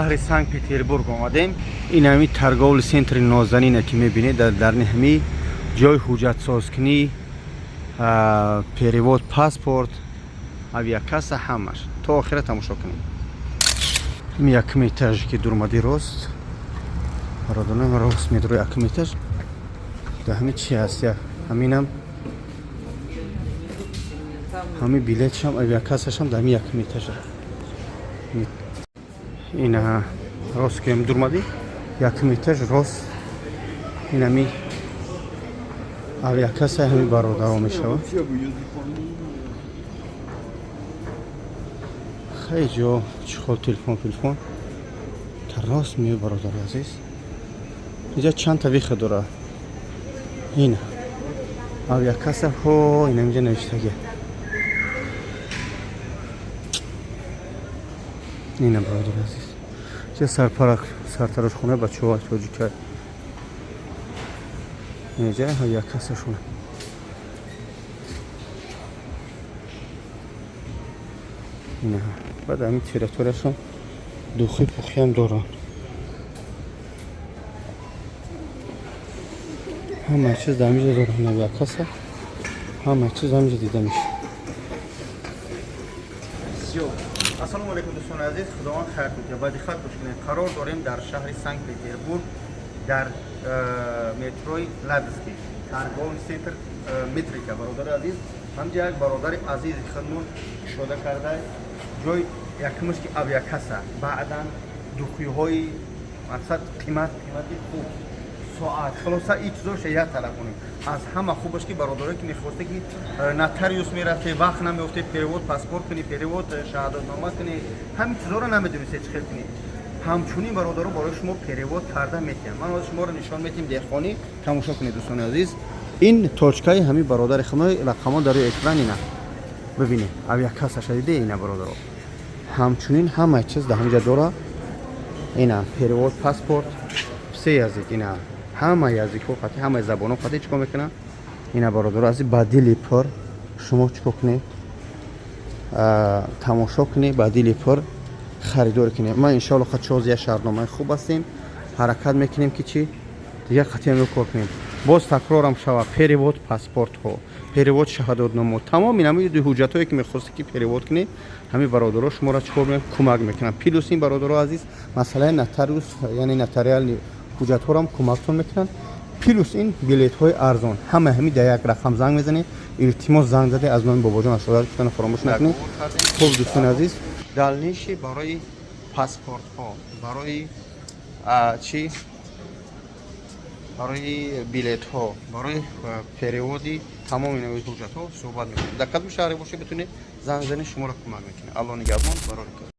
Шаҳри Санкт Петербург омадем. Ин ҳами торговый центри нозанина, ки мебинед, дар дарни ҳами ҷои ҳуҷҷатсозкунӣ, перевод паспорт, авиакасса, ҳамаш. То охира тамошо кунем. Ин якум этаж, ки дурмади рост, бародарон, рост медро, якум этаж. Да ҳами чи ҳаст? Ҳаминам, ҳами билетшам, авиакассашам дар ҳами якум этажа. Ина рост ки дурмадӣ, якум этаж, рост, инами авиакасса ҳами бародаро мешавад. Хеле ҷо чехол, телефон, телефон та рост меои, бародари азиз. Инҷа чандта выход дора. Ина авиакасса ҳо, ина инҷа навиштагия. Ина, бародари азиз, ҷа сарпарак, сартарошхонаи бачаҳо тоҷика. Инҷа авиакассашона. Ина баъд ҳамин территорияшон духи пухиам доранд, ҳама чиз дар ҳаминҷа доранд. Авиакасса, ҳама чиз ҳаминҷа дида мешавад. Ассалому алайкум, дӯстони азиз, Худованд хайр кунад. Ба диққат гӯш кунед. Қарор дорем дар шаҳри Санкт Петербург, дар метрои Ладожский, торговый центр Метрика. Бародари азиз, ҳамҷа як бародари азизи худмон кушода карда ҷой. Якумаш ки авиакасса, баъдан духиҳои мақсад қимат, қимати хуб, соат, хулоса, ин чизоша як тараф кунем. Аз ҳама хубаш ки бародарое ки мехосте ки нотариус мерафте, вақт намеёфте, перевод паспорт кунӣ, перевод шаҳодатнома кунӣ, ҳамин чизоро намедонисте чӣ хел кунӣ, ҳамчунин, бародаро, барои шумо перевод карда метиҳам. Ман ҳозир шуморо нишон метиҳем деҳқонӣ. Тамошо кунед, дӯстони азиз, ин точкаи ҳамин бародари худо, рақамҳо дар рӯи экран. Ина бибинед, авиакассаша диде. Ина, бародаро, ҳамчунин ҳама чиз дар ҳаминҷа дора. Ина перевод паспорт, все язык, ина ҳама языкҳо қати, ҳамаи забонҳо қати чӣ кор мекунанд. Ина, бародаро азиз, ба дили пур шумо чӣ кор кунед? Тамошо кунед, ба дили пур харидорӣ кунед. Ма иншоалло чоз як шаҳрномаи хуб ҳастем, ҳаракат мекунем, ки чӣ дигар қатъиан кор кунем. Боз такрорам шава: перевод паспортҳо, перевод шаҳодатномо, тамоми ҳамин ҳуҷҷатҳое, ки мехостед ки перевод кунед, ҳамин бародаро шуморо чӣ кор мекунанд? Кӯмак мекунанд. Плюс ин, бародаро азиз, масъалаи нотариус, яъне нотариальный ҳуҷҷатҳоро кӯмактон мекунанд. Плюс ин билетҳои арзон, ҳама ҳамин дар як рақам занг мезанед. Илтимос, занг заде, аз номи Бобоҷон Ашрорат гуфтана фаромӯш накунед. Хуб, дӯстони азиз, дальнейший барои паспортҳо, барои чӣ, барои билетҳо, барои переводи тамоми навъи ҳуҷҷатҳо суҳбат мекунем. Дар кадом шаҳре бошед, битунед занг занед, шуморо кӯмак мекунем. Алло нигаҳбон, барори кор.